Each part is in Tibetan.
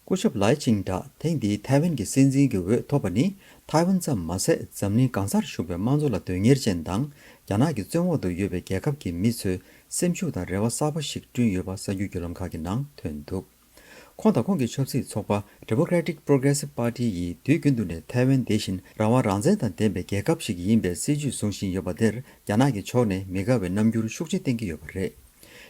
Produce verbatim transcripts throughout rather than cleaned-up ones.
སྐུ་ཞབས་ལའེ་ཆིང་ཧྲ་ཐེངས་འདིའི་ཐའེ་ཝན་གྱི་སྲིད་འཛིན་གྱི་འོས་ཐོབ་པ་ནི། ཐའེ་ཝན་ཙམ་མ་ཟད། འཛམ་གླིང་གང་སར་བཞུགས་པའི་དམངས་གཙོ་ལ་དོན་གཉེར་ཅན་དང་། རྒྱ་ནག་གི་བཙོན་འོག་ཏུ་ཡོད་པའི་རྒྱལ་ཁབ་ཀྱི་མི་ཚོའི་སེམས་ཤུགས་དང་རེ་བ་གསར་པ་ཞིག་བསྐྲུན་ཡོད་པ་གསར་འགྱུར་བརྒྱུད་ལམ་ཁག་གི་ནང་ཐོན་འདུག་ཁོང་དང་ཁོང་གི་ཆབ་སྲིད་ཚོགས་པ་Democratic Progressive Party ཡིས་དུས་རྒྱུན་དུ་ནས་ཐའེ་ཝན་དེ་བཞིན་རང་དབང་རང་བཙན་དང་ལྡན་པའི་རྒྱལ་ཁབ་ཞིག་ཡིན་པའི་སྲིད་ཇུས་བཟུང་བཞིན་ཡོད་པ་དེར། རྒྱ་ནག་གི་ཕྱོགས་ནས་མི་དགའ་བའི་རྣམ་འགྱུར་ཤུགས་ཆེ་བསྟན་གྱི་ཡོད་པ་རེད།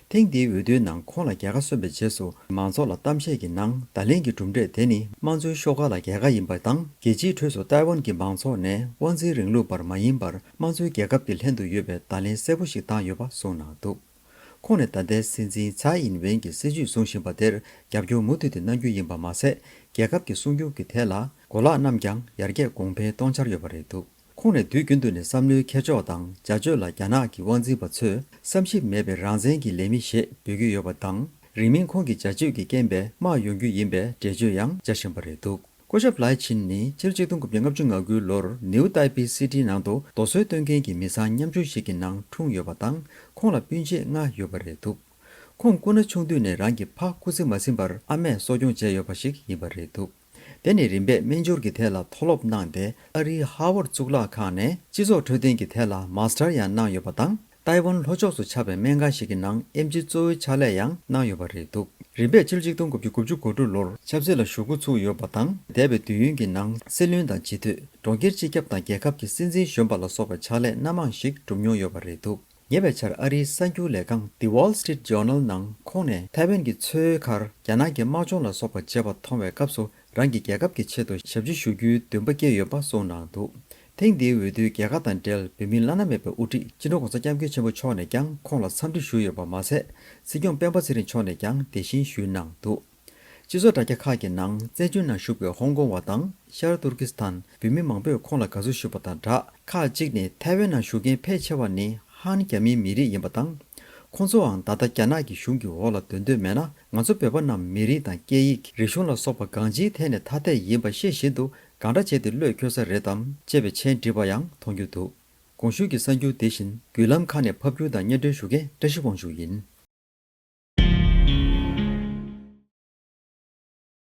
ཐེངས་འདིའི་འོས་བསྡུའི་ནང་ཁོང་ལ་རྒྱལ་ཁ་སོན་པའི་རྗེས་སུ། མང་ཚོགས་ལ་གཏམ་བཤད་ཀྱི་ནང་བརྡ་ལན་གྱི་གྲུབ་འབྲས་དེ་ནི་དམངས་གཙོའི་ཤོག་ཁག་ལ་རྒྱལ་ཁ་ཡིན་པ་དང་། རྒྱལ་སྤྱིའི་ཁྲོད་དུ་ཐའེ་ཝན་གྱི་མང་ཚོགས་ནས་དབང་འཛིན་རིང་ལུགས་པར་མ་ཡིན་པར། དམངས་གཙོའི་རྒྱལ་ཁབ་ཀྱི་ལྷན་དུ་ཡོད་པའི་བརྡ་ལན་གསལ་པོ་ཞིག་བཏང་ཡོད་པ་གསུངས་གནང་འདུག་ཁོང་ནས་ད་ལྟའི་སྲིད་འཛིན་ཚའེ་ཨིན་ཝེན་གྱི་སྲིད་ཇུས་བཟུང་བཞིན་པ་དེར་རྒྱབ་སྐྱོར་མུ་མཐུད་དེ་གནང་རྒྱུ་ཡིན་པ་མ་ཟད། རྒྱལ་ཁབ་ཀྱི་སྲུང་སྐྱོབ་ཀྱི་ཐད་ལ་གོ་ལག་བསྣམས་ཀྱང་ཡར་རྒྱས་གོང་འཕེལ་གཏོང་འཆར་ཡོད་པ་རེད་འདུག་ཁོང་ནས་དུས་རྒྱུན་དུ་ནས་བསམ་བློའི་འཁྱེར་ཕྱོགས་དང་བྱ་སྤྱོད་ལ་རྒྱ་ནག་གི་དབང་འཛིན་པ་ཚོས་བསམ་ཞིབ་མེད་པའི་རང་བཙན་གྱི་ལས་མི་ཞེས་འབོད་ཀྱི་ཡོད་པ་དང་། རིང་མིན་ཁོང་གི་བྱ་སྤྱོད་ཀྱི་རྐྱེན་པས་དམག་ཡོང་རྒྱུ་ཡིན་པའི་འགྲེལ་བརྗོད་ཡང་བྱ་བཞིན་པ་རེད་འདུག་སྐུ་ཞབས་ལའེ་ཆིན་ནི་ཕྱི་ལོ་ཆིག་སྟོང་དགུ་བརྒྱ་ལྔ་བཅུ་ང་དགུའི་ལོར་ནིའུ་ཏའི་པི་སི་ཏི་ནང་དུ་རྡོ་སོལ་གཏོང་མཁན་གྱི་མི་ཚང་ཉམ་ཆུང་ཞིག་གི་ནང་འཁྲུངས་ཡོད་པ་དང་། ཁོང་ལ་སྤུན་མཆེད་ལྔ་ཡོད་པ་རེད་འདུག་ཁོང་སྐུ་ན་ཆུང་དུས་ནས་རང་གི་ཕ་སྐུ་ཚེ་མ་ཟིན་པར་ཨ་མས་གསོ་སྐྱོང་བྱས་ཡོད་པ་ཞིག་ཡིན་པ་རེད་འདུག་དེ་ནི་རིམ་པས་སྨན་སྦྱོར་གྱི་ཐད་ལ་མཐོ་སློབ་གནང་སྟེ། ཨ་རིའི་ཧར་ཝརཌ་གཙུག་ལག་ཁང་ནས་སྤྱི་ཚོགས་འཕྲོད་བསྟེན་གྱི་ཐད་ལ་མཱ་སི་ཊར་ཡང་གནང་ཡོད་པ་དང་། ཏའེ་ཝན་ལྷོ་ཕྱོགས་སུ་ཆགས་པའི་སྨན་ཁང་ཞིག་གི་ནང་ཨེམ་ཆི་གཙོ་བོའི་ཕྱག་ལས་ཡང་གནང་ཡོད་པ་རེད་འདུག་རིམ་པས་ཕྱི་ལོ་ཆིག་སྟོང་དགུ་བརྒྱ་དགུ་བཅུ་གོ་དྲུག་ལོར་ཆབ་སྲིད་ལ་ཞུགས་འགོ་ཚུགས་ཡོད་པ་དང་། འདས་པའི་དུས་ཡུན་གྱི་ནང་སྲིད་བློན་དང་སྤྱི་འཐུས། གྲོང་ཁྱེར་སྤྱི་ཁྱབ་དང་རྒྱལ་ཁབ་ཀྱི་སྲིད་འཛིན་གཞོན་པ་ལ་སོགས་པའི་ཕྱག་ལས་སྣ་མང་ཞིག་བསྒྲུབས་མྱོང་ཡོད་པ་རེད་འདུག་ཉེ་བའི་ཆར་ཨ་རིའི་གསར་འགྱུར་ལས་ཁང་The Wall Street Journal ནང་ཁོང་ནས་ཐའེ་ཝན་གྱི་མཚོའི་ཁར་རྒྱ་ནག་གི་དམག་སྦྱོང་ལ་སོགས་པ་བྱེད་པ་མཐོང་བའི་སྐབས་སུ། རང་གི་རྒྱལ་ཁབ་ཀྱི་ཆེད་དུ་ཞབས་ཕྱི་ཞུ་རྒྱུའི་འདུན་པ་སྐྱེས་ཡོད་པ་གསུངས་གནང་འདུག་ཐེངས་འདིའི་འོས་བསྡུའི་རྒྱལ་ཁ་དང་འབྲེལ་བོད་མིའི་བླ་ན་མེད་པའི་དབུ་ཁྲིད་སྤྱི་ནོར་༸གོང་ས་༸སྐྱབས་མགོན་ཆེན་པོ་མཆོག་ནས་ཀྱང་ཁོང་ལ་འཚམས་འདྲི་ཞུས་ཡོད་པ་མ་ཟད། སྲིད་སྐྱོང་སྤེན་པ་ཚེ་རིང་མཆོག་ནས་ཀྱང་དེ་བཞིན་ཞུས་གནང་འདུག་སྤྱི་ཚོགས་དྲ་རྒྱ་ཁག་གི་ནང་བཙན་བྱོལ་ནང་བཞུགས་པའི་ཧོང་ཀོང་བ་དང་ཤར་ཏུར་ཀི་སི་ཐན་བོད་མི་མང་པོས་ཁོང་ལ་དགའ་བསུ་ཞུས་པ་དང་སྦྲགས། ཁག་ཅིག་ནི་ཐའེ་ཝན་ནང་བཞུགས་མཁན་ཕལ་ཆེ་བ་ནི་ཧན་རྒྱ་མིའི་མི་རིགས་ཡིན་པ་དང་། ཁོང་ཚོའང་ད་ལྟ་རྒྱ་ནག་གི་གཞུང་གི་འོག་ལ་སྡོད་འདོད་མེད་ན། ང་ཚོ་བོད་པ་རྣམས་མི་རིགས་དང་སྐད་ཡིག་རིག་གཞུང་ལ་སོགས་པ་གང་ཅིའི་ཐད་ནས་ཐ་དད་ཡིན་པ་ཤེས་བཞིན་དུ་གང་འདྲ་བྱས་ཏེ་བློས་འཁེལ་ས་རེད་དམ་ཅེས་པའི་མཆན་བྲིས་པ་ཡང་མཐོང་རྒྱུ་འདུག་གོང་ཞུས་ཀྱི་གསར་འགྱུར་དེ་བཞིན་བརྒྱུད་ལམ་ཁག་ནས་ཕབ་སྒྱུར་དང་སྙན་སྒྲོན་ཞུ་མཁན་བཀྲ་ཤིས་དབང་ཕྱུག་ཡིན།